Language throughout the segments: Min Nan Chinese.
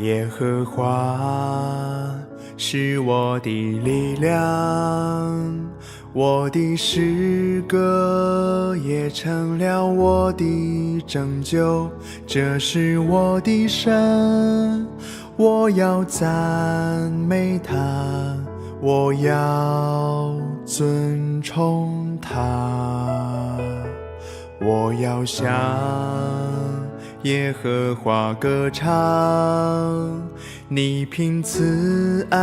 耶和華是我的力量，我的詩歌也成了我的拯救。這是我的神，我要讚美他，我要尊崇他，我要向耶和華歌唱。你憑慈愛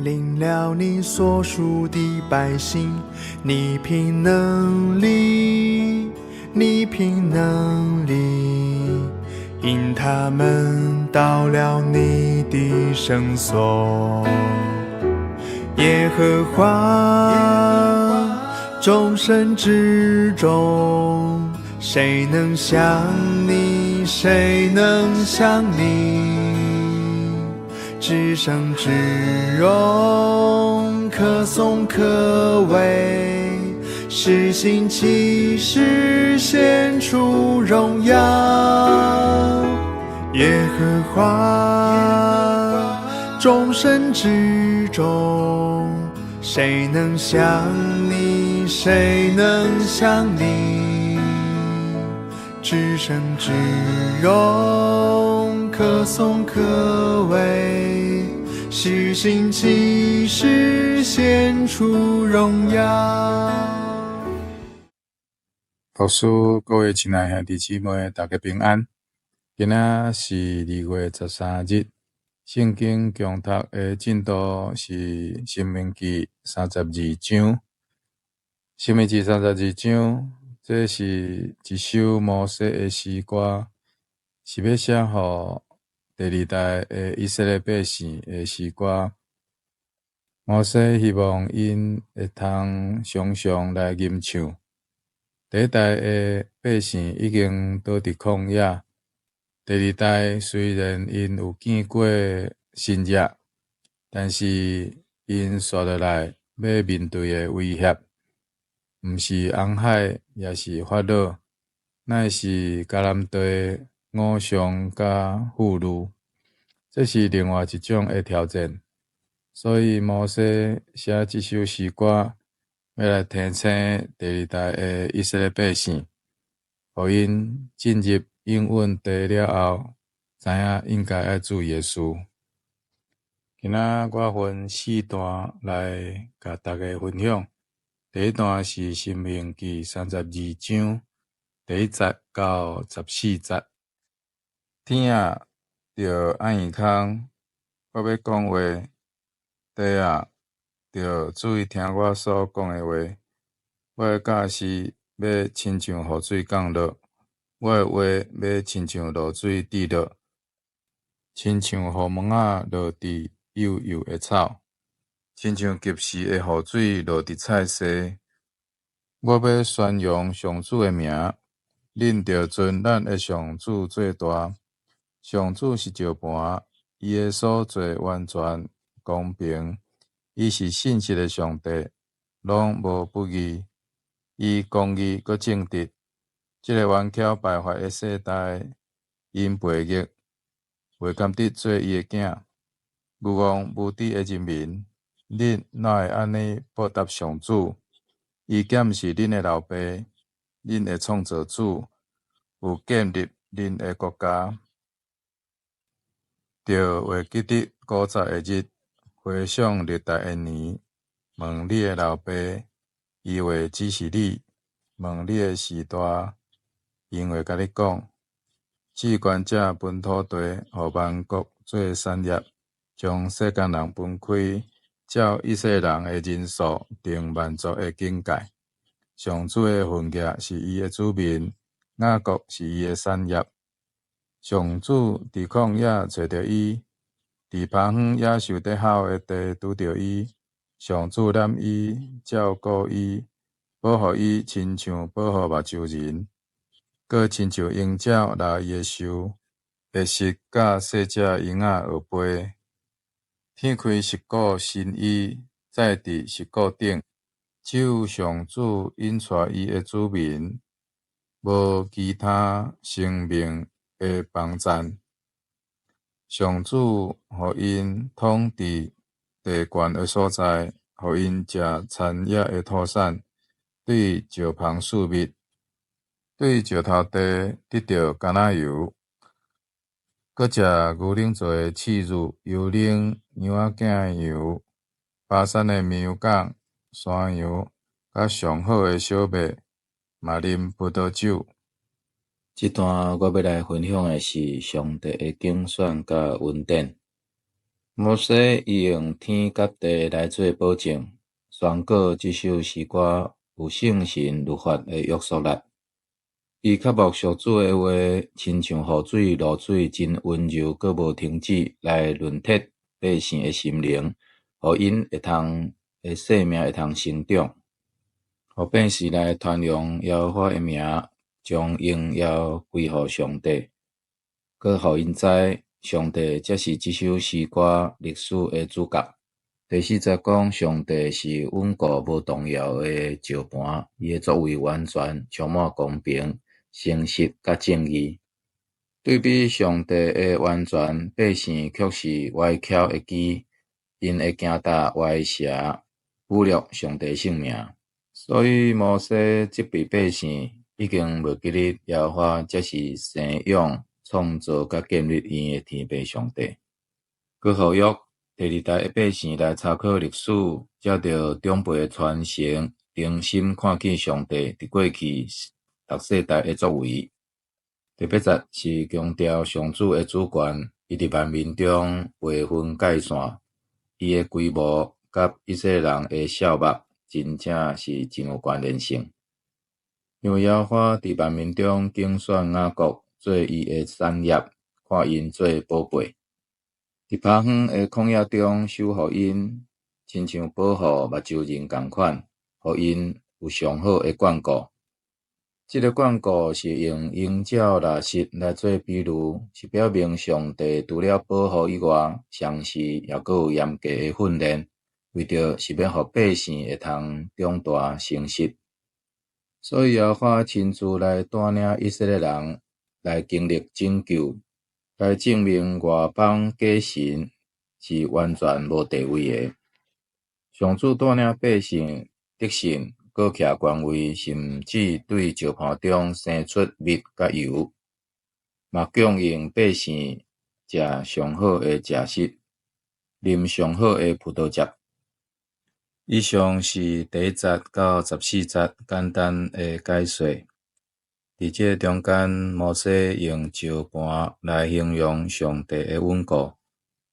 領了你所屬的百姓，你憑能力，你憑能力引他們到了你的聖所。耶和華，眾神之中，誰能像你？誰能像你？至聖至榮，可頌可畏，施行奇事，顯出榮耀。耶和華，眾神之中，誰能像你？誰能像你？至聖至榮，可頌可畏，施行奇事，顯出榮耀。牧師，各位親愛兄弟姊妹，大家平安。今仔是2月13日，聖經共讀的進度是《申命記》三十二章。申命記三十二章，這是一首摩西的詩歌，是欲寫予第二代的以色列百姓的詩歌。摩西希望𪜶會通常常來吟唱。第一代的百姓已經倒佇曠野，第二代雖然𪜶有見過神蹟，但是𪜶紲落來欲面對的威脅，毋是紅海，抑是法老，乃是迦南地偶像佮婦孺，這是另外一種的挑戰。所以摩西寫這首詩歌，欲來提醒第二代的以色列百姓，予𪜶進入應允地了後，知影應該愛注意的事。今仔我分四段來共大家分享。第一段是《申命記》三十二章第一節到14節。天啊，著按耳空，我欲講話；地啊，著注意聽我所講的話。我的教示欲親像雨水降落，我的話欲親像露水滴落，親像雨毛仔落佇幼幼的草，親像及時的雨水落佇菜畦。我欲宣揚上主的名，恁著尊咱的上主做大。上主是石磐，伊的所做完全公平，伊是信實的上帝，攏無不義。伊公義閣正直。這个頑巧敗壞的世代，𪜶悖逆，袂甘得做伊的囝。愚戇無知的人民，恁哪會按呢報答上主？伊敢毋是恁的老爸，恁的創造主，有建立恁的國家。著會記得古早的日，回想歷代的年，問你的老爸，伊會指示你；問你的序大，𪜶會共你講。至懸者分土地，予萬國做產業，將世間人分開，照以色列人的人數定萬族的境界。上主的份額是伊的子民，雅各是伊的產業。上主佇曠野揣著伊，佇荒野野獸咧吼的地拄著伊。上主攬伊，照顧伊，保護伊，親像保護目睭仁，閣親像鷹鳥抐伊的岫，會食佮細隻鷹仔學飛。天開石鼓新衣，載佇石鼓頂。只有上主引帶伊的子民，無其他生命的幫贊。上主予𪜶統治地懸的所在，予𪜶食田野的土產，對石棚賜蜜，對石頭地得著橄欖油，閣食牛奶做的刺乳、牛奶、羊仔囝的羊、巴珊的綿羊犅、山羊，佮上好的小麥，嘛啉葡萄酒。這段我欲來分享的是上帝的揀選佮恩典。摩西伊用天佮地來做保證，宣告這首詩歌有聖神律法的約束力。伊渴慕上主的話，親像雨水露水，真溫柔，閣無停止來潤澤百姓的心靈，予𪜶會通的生命會通成長，予百姓來傳揚耶和華的名，將榮耀歸予上帝，閣予𪜶知上帝才是這首詩歌歷史的主角。第四節講上帝是穩固無動搖的石盤，伊的作為完全充滿公平、誠實佮正義。對比上帝的完全，百姓卻是歪曲的枝，𪜶會行踏歪邪，侮辱上帝聖名。所以摩西責備百姓，已經袂記得耶和華才是生養、創造佮建立𪜶的天父上帝。閣呼籲第二代的百姓來參考歷史，照著長輩的傳承，誠心看見上帝佇過去逐世代的作為。第八節是強調上主的主權，伊佇萬民中劃分界線，伊的規模佮以色列人的數目真正是真有關聯性。因為耶和華佇萬民中揀選雅各做伊的產業，看𪜶做寶貝。佇拍遠的曠野中守護𪜶，親像保護目睭人仝款，予𪜶有上好的眷顧。這个眷顧是用鷹鳥獵食來做比喻，是表明上帝除了保護以外，同時也閣有嚴格的訓練，為著是欲予百姓會通長大成熟。所以耶和華親自來帶領以色列人來經歷拯救，來證明外邦假神是完全無地位的。上主帶領百姓得勝，閣徛權位，甚至對石盤中生出蜜佮油，嘛供應百姓食上好的食食，啉上好的葡萄汁。以上是第一節到14節簡單的解說。佇這个中間，摩西用石盤來形容上帝的穩固，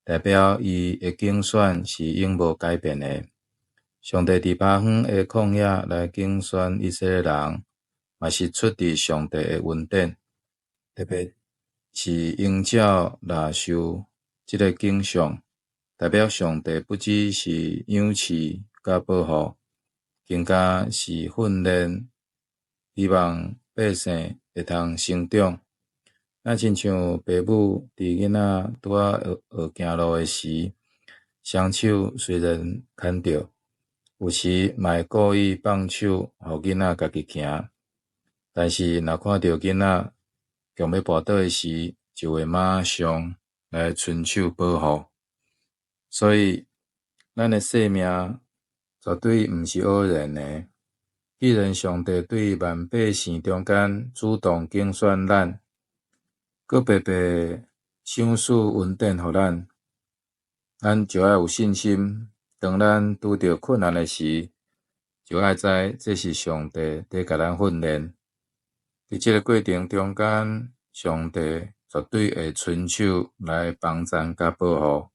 代表伊的揀選是永無改變的。上帝佇巴遠的曠野來揀選以色列人，嘛是出自上帝的恩典。特別是鷹鳥獵獸這个景象，代表上帝不只是養飼佮保護，更加是訓練，希望百姓會通成長。若親像爸母佇囡仔拄仔學學行路的時，雙手雖然牽著，有時嘛會故意放手，予囡仔家己行。但是若看著囡仔強欲跋倒的時，就會馬上來伸手保護。所以，咱的生命絕對毋是偶然的。既然上帝對萬百姓中間主動揀選咱，閣白白賞賜恩典予咱，咱就愛有信心。當咱拄著困難的時，就愛知這是上帝佇共咱訓練。佇這个過程中間，上帝絕對會伸手來幫贊佮保護。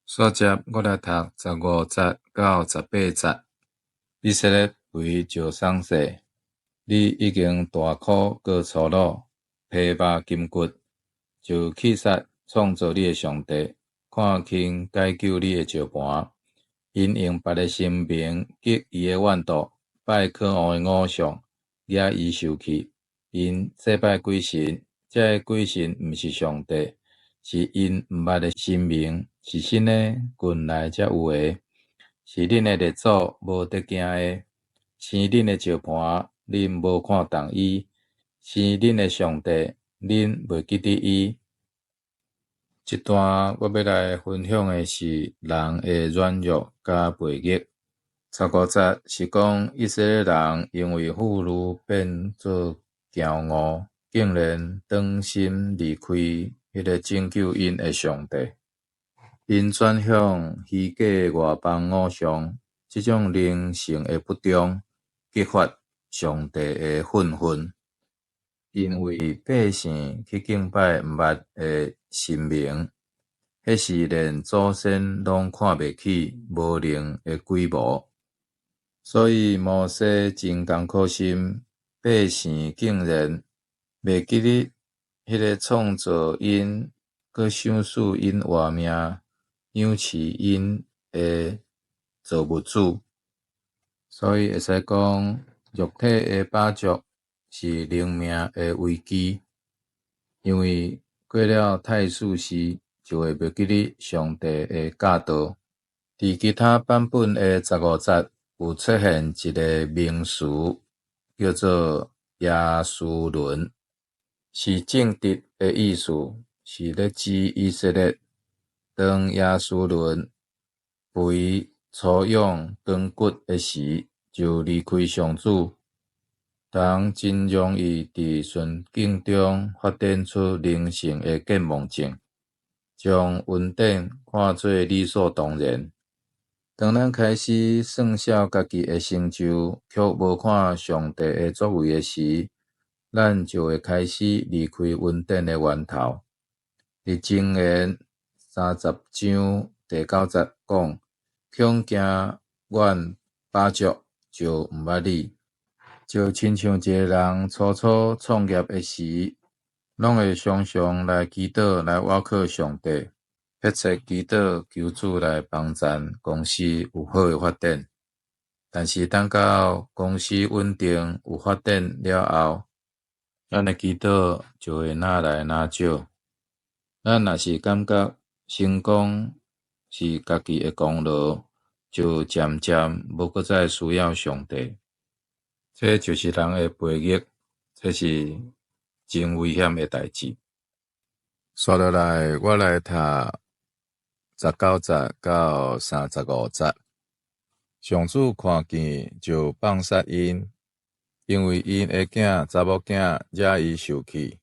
煞接我來讀15節到18節。以色列為石鬆勢，你已經大苦閣粗魯，疲乏筋骨，就棄殺創造你的上帝，看輕解救你的石盤。𪜶用別个神明激伊的怨妒，拜可惡的偶像，惹伊受氣。𪜶祭拜鬼神，這个鬼神毋是上帝，是𪜶毋捌的神明，是新的，近來才有的，是恁的列祖無得驚的。生恁的石盤，恁無看重伊；生恁的上帝，恁袂記得伊。這段我欲來分享的是人的軟弱佮悖逆。15節是講以色列人因為婦孺變做驕傲，竟然轉心離開彼个拯救𪜶的上帝。𪜶轉向虛假外邦偶像，這種靈性的不忠，激發上帝的憤恨。因為百姓去敬拜毋捌的神明，彼是連祖先攏看袂起、無能的鬼魔。所以摩西真艱苦心，百姓竟然袂記得彼个創造𪜶、閣賞賜𪜶活命、養飼𪜶的造物主。所以會使講，肉體的飽足是靈命的危機，因為過了太舒適，就會袂記得上帝的教導。佇其他版本的15節有出現一个名詞，叫做耶書崙，是正直的意思，是咧指以色列。當耶書崙肥粗勇剛骨的時，就離開上主。人真容易佇順境中發展出靈性的健忘症，將恩典看做理所當然。當咱開始算數家己的成就，卻無看上帝的作為的時，咱就會開始離開恩典的源頭。佇箴言30章第9節講：恐驚阮飽足，就毋捌你。就親像一个人初初創業的時，攏會常常來祈禱來倚靠上帝，迫切祈禱求主來幫贊公司有好的發展。但是等到公司穩定有發展了後，咱的祈禱就會若來若少。咱若是感覺成功是家己的功勞，就漸漸無閣再需要上帝。這就是人的悖逆，這是真危險的代誌。紲落來，我來讀19節到35節。上主看見就放殺𪜶，因為𪜶的囝查某囝惹伊受氣。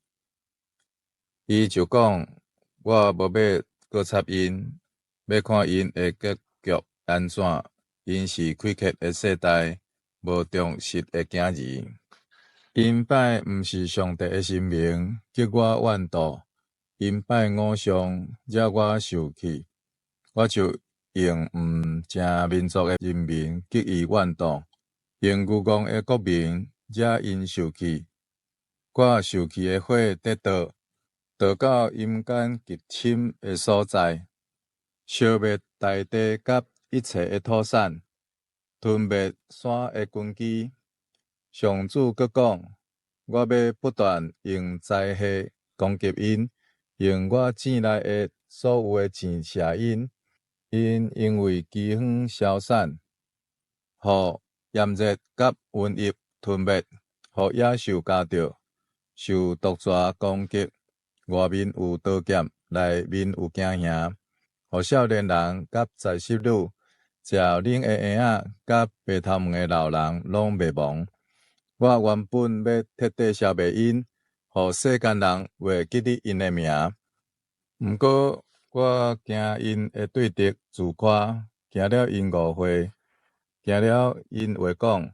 伊就講：我無欲閣插𪜶，欲看𪜶的結局按怎。𪜶是虧缺的世代，無忠實的囝兒。𪜶拜毋是上帝的神明，激我怨妒；𪜶拜偶像，惹我受氣。我就用毋正民族的人民激伊怨妒，用愚戇的國民惹𪜶受氣。我受氣的火佇著，著到陰間極深的所在，燒滅大地佮一切的土產，吞滅山的根基。上主閣講：我欲不斷用災禍攻擊𪜶，用我糋內的所有的箭射𪜶。𪜶因為饑荒消散，予炎熱佮瘟疫吞滅，予野獸咬著，受毒蛇攻擊，外面有刀劍，內面有驚嚇。予少年人佮娶媳女，食奶的嬰仔佮白頭毛的老人攏滅亡。我原本欲徹底消滅𪜶，予世間人袂記得𪜶的名。毋過我驚𪜶的對敵自誇，驚了𪜶誤會，驚了𪜶會講：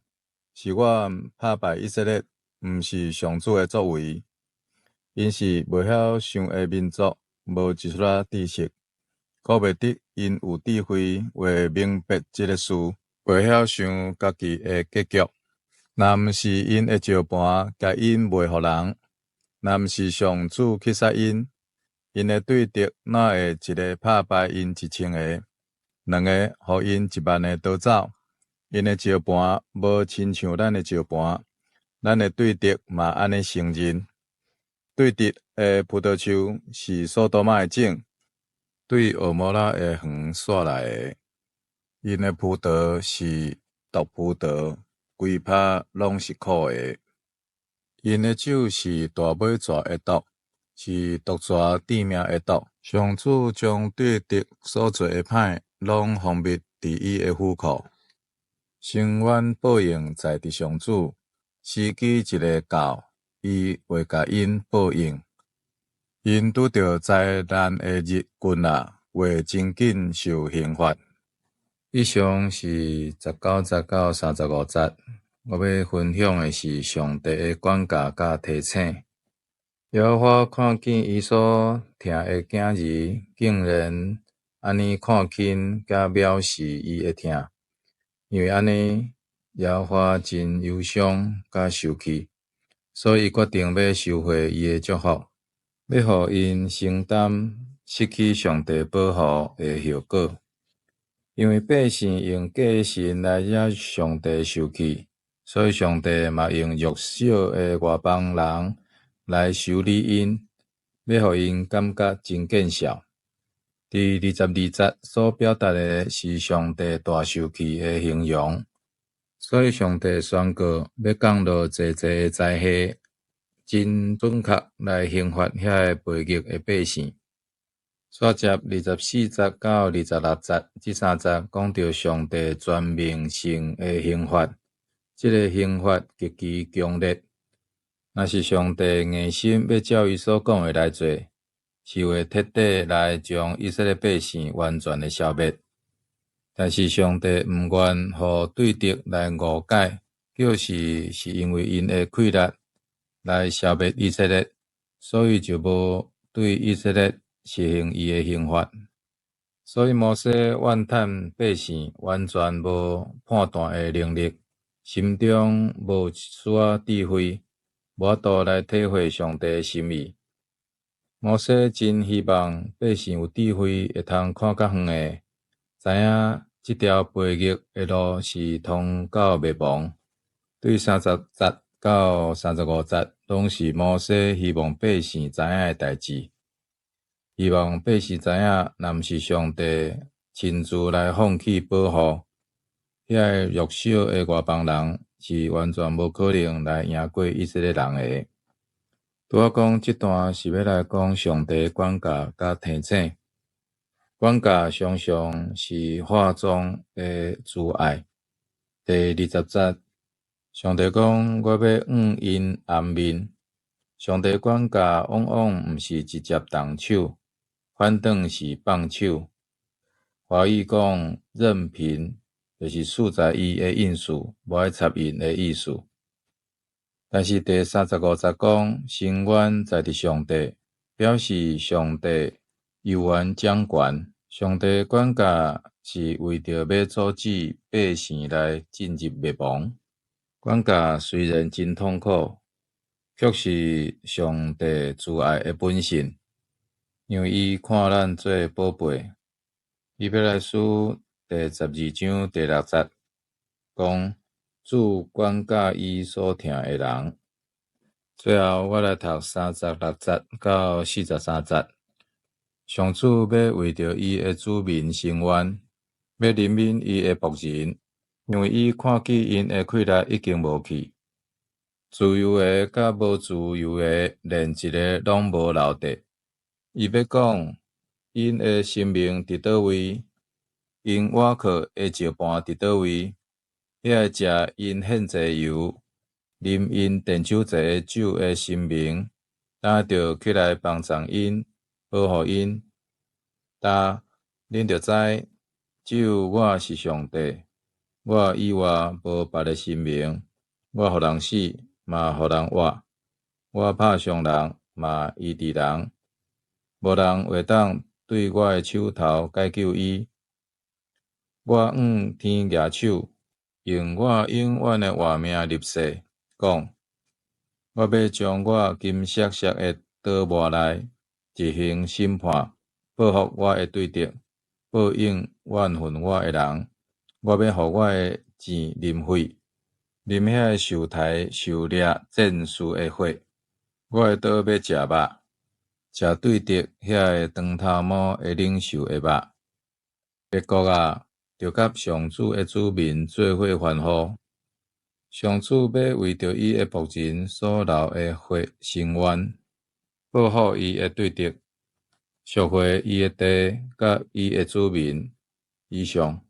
是我拍敗以色列，毋是上主的作為。𪜶是袂曉想的民族，無一撮仔知識，顧袂得𪜶有智慧，會明白這个事，袂曉想家己的結局。若毋是𪜶的石盤，共𪜶賣予人；若毋是上主去殺𪜶，𪜶的對敵哪會一个拍敗𪜶1000个，兩个予𪜶1萬个逃走？𪜶的石盤無親像咱的石盤，咱的對敵嘛按呢承認。對直的葡萄樹是所多瑪的種，對俄摩拉的園徙來的。𪜶的葡萄是毒葡萄，規葩攏是苦的。𪜶的酒是大尾蛇的毒，是毒蛇致命的毒。上主將對敵所做的歹，攏封密佇伊的府庫。伸冤報應在佇上主，時機一下到，伊會共𪜶報應。𪜶拄著災難的日近啦，會真緊受刑罰。以上是19節到35節，我欲分享的是上帝的管教佮提醒。耶和華看見伊所疼的囝兒，竟然按呢看輕佮藐視伊的疼，因為按呢，耶和華真憂傷佮受氣，所以伊決定欲收回伊的祝福，欲予𪜶承擔失去上帝保護的後果。因為百姓用假神來惹上帝受氣，所以上帝嘛用弱小的外邦人來修理𪜶，欲予𪜶感覺真見笑。佇22節所表達的是上帝大受氣的形容，所以上帝宣告欲降落濟濟的災禍，真準確來刑罰遐个悖逆的百姓。煞接24節到26節這三節講著上帝全面性的刑罰，這个刑罰極其強烈。若是上帝硬心欲照伊所講的來做，是會徹底來將以色列百姓完全的消滅。但是上帝毋願予對敵來誤解，叫是因為𪜶的氣力來消滅以色列，所以就無對以色列實行伊的刑罰。所以摩西怨嘆百姓完全無判斷的能力，心中無一絲仔智慧，無法度來體會上帝的心意。摩西真希望百姓有智慧，會通看較遠的，知影這條悖逆的路是通到滅亡。對30節到35節，攏是摩西希望百姓知影的代誌。希望百姓知影，若毋是上帝親自來放棄保護，遐个弱小的外邦人是完全無可能來贏過以色列人的。拄仔講這段是欲來講上帝管教佮提醒。管教常常是化妝的慈愛。第20節，上帝講：我欲向𪜶掩面。上帝管教往往毋是直接動手，反轉是放手。華語講任憑，就是賜在伊的應許，無愛插𪜶的意思。但是第35節講，伸冤在佇上帝，表示上帝有權掌權。上帝管教是為著欲阻止百姓來進入滅亡。管教雖然真痛苦，卻是上帝慈愛的本性，因為伊看咱做寶貝。希伯來書第12章第6節講，主管教伊所疼的人。最後，我來讀36節到43節。上主欲為著伊的子民伸冤，欲憐憫伊的僕人，因為伊看見𪜶的氣力已經無去，自由的佮無自由的，連一个攏無留低。伊欲講，𪜶的神明佇佗位？𪜶倚靠的石盤佇佗位？遐个食𪜶獻祭油、啉𪜶奠酒祭的酒的神明，今著起來幫贊𪜶，保護𪜶。今恁著知，只有我是上帝，我以外無別个神明。我予人死，嘛予人活；我拍傷人，嘛醫治人。無人會當對我的手頭解救伊。我向天舉手，用我永遠的活命立誓，講：我欲將我金閃閃的刀磨來，執行審判，報復我的對敵，報應怨恨我的人。我欲予我的箭啉血，啉遐个受刣受掠戰士的血。我的刀欲食肉，食對敵遐个長頭毛的領袖的肉。列國啊，著佮上主的子民做伙歡呼。上主欲為著伊的僕人所流的血伸冤，報復伊的對敵。贖回伊的地佮伊的子民。以上，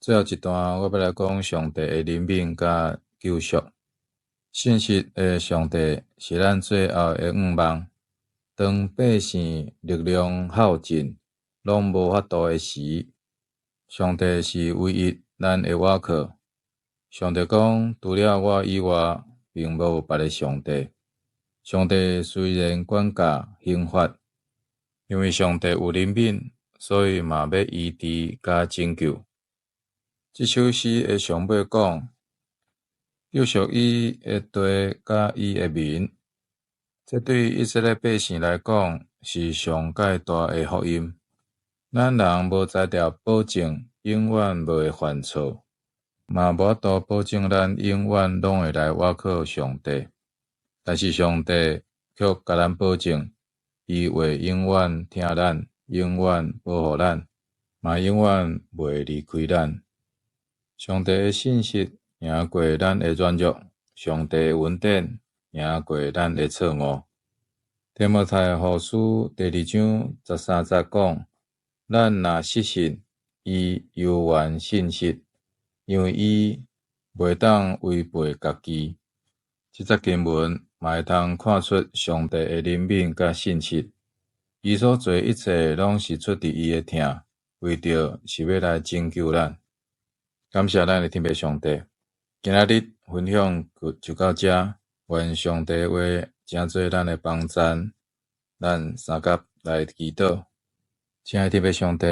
最後一段我欲來講上帝的憐憫佮救贖。信實的上帝是咱最後的向望。當百姓力量耗盡，攏無法度的時，上帝是唯一咱的倚靠。上帝講，除了我以外，並無別个上帝。上帝雖然管教刑罰，因為上帝有憐憫，所以嘛欲醫治佮拯救。這首詩的上尾講，救贖伊的地佮伊的民，這對以色列百姓來講是上蓋大的福音。咱人無才調保證永遠袂會犯錯，嘛無法度保證咱永遠攏會來倚靠上帝。但是上帝卻共咱保證，伊會永遠疼咱，永遠保護咱，嘛永遠袂離開咱。上帝的信實贏過咱的軟弱，上帝的恩典贏過咱的錯誤。提摩太後書第二章十三節講：咱若失信，伊猶原信實，因為伊袂當違背家己。這節經文嘛會通看出上帝的憐憫佮信實。伊所做一切攏是出佇伊的疼，為著是欲來拯救咱。感謝咱的天父上帝，今仔日分享就到遮，願上帝的話成做咱的幫贊，咱相佮來祈禱。親愛的天父上帝，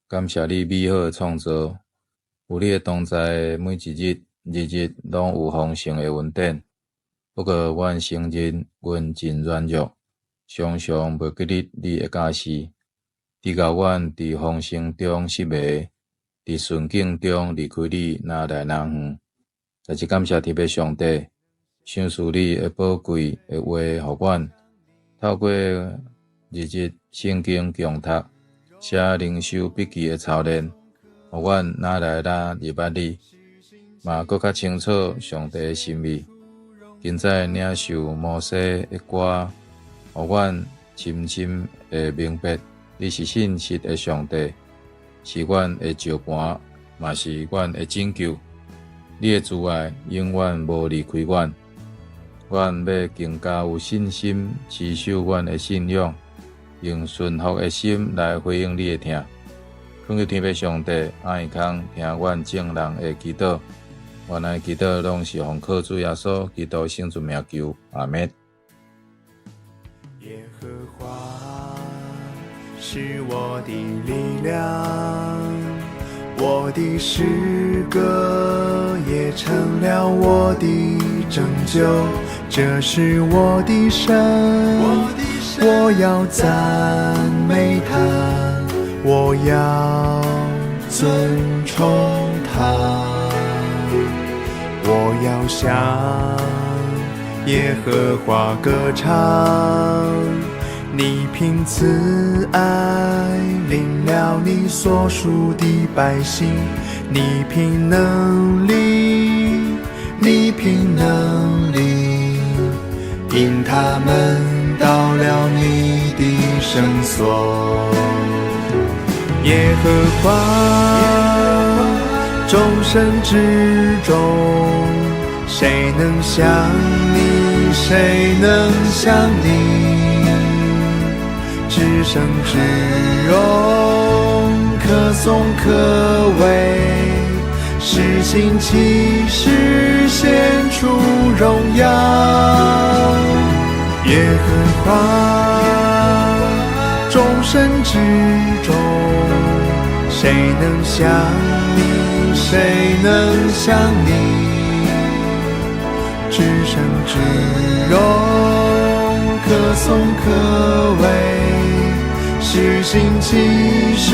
感謝你美好的創造，有你的同在，每一日日日攏有豐盛的恩典。不過，阮承認阮真軟弱，常常袂記得你的教示，致予阮佇豐盛中失迷，佇順境中離開你，若來若遠。但是感謝天父上帝，賞賜你的寶貴的話予阮，透過日日聖經誦讀、寫靈修筆記的操練，予阮愈來愈認捌你，嘛閣較清楚上帝的心意。今早領受摩西的歌，予阮深深的明白，你是信實的上帝，是阮的石磐，嘛是阮的拯救。你的慈愛永遠無離開阮。阮欲更加有信心，持守阮的信仰，用順服的心來回應你的疼。懇求天父上帝，愛康聽阮眾人的祈禱。阮的祈禱攏是奉靠主耶穌基督聖尊名求，阿們。耶和華是我的力量，我的詩歌也成了我的拯救。這是我的神，我要讚美他，我要尊崇他。我要向耶和華歌唱，你憑慈愛領了你所屬的百姓，你憑能力，你憑能力引他們到了你的聖所。耶和華，眾神之中，誰能像你？誰能像你？至聖至榮，可頌可畏，施行奇事，顯出榮耀。耶和華，眾神之中，誰能像你？誰能像你？至聖至榮，可頌可畏，施行奇事，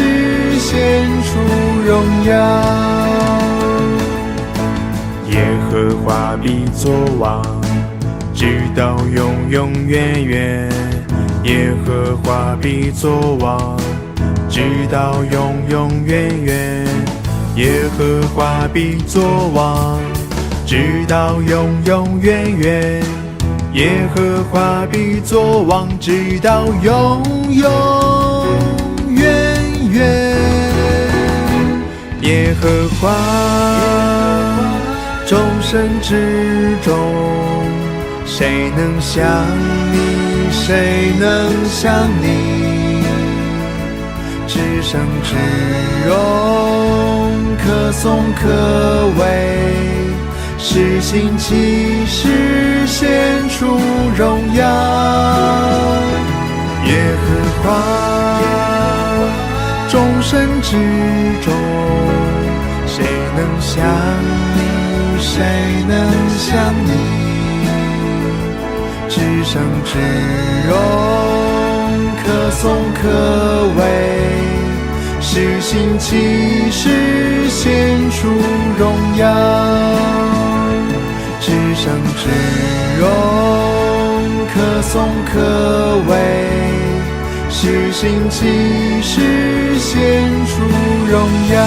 顯出榮耀。耶和華必作王，直到永永遠遠。耶和華必作王，直到永永遠遠。耶和華必作王，直到永永遠遠。耶和華必作王，直到永永遠遠。耶和華眾神之中，誰能像你？誰能像你？至聖至榮，可頌可畏，施行奇事，顯出榮耀。耶和華眾神之中，誰能像你？誰能像你？至聖至榮，可頌可畏，施行奇事，顯出榮耀。至聖至榮，可頌可畏，施行奇事，顯出榮耀。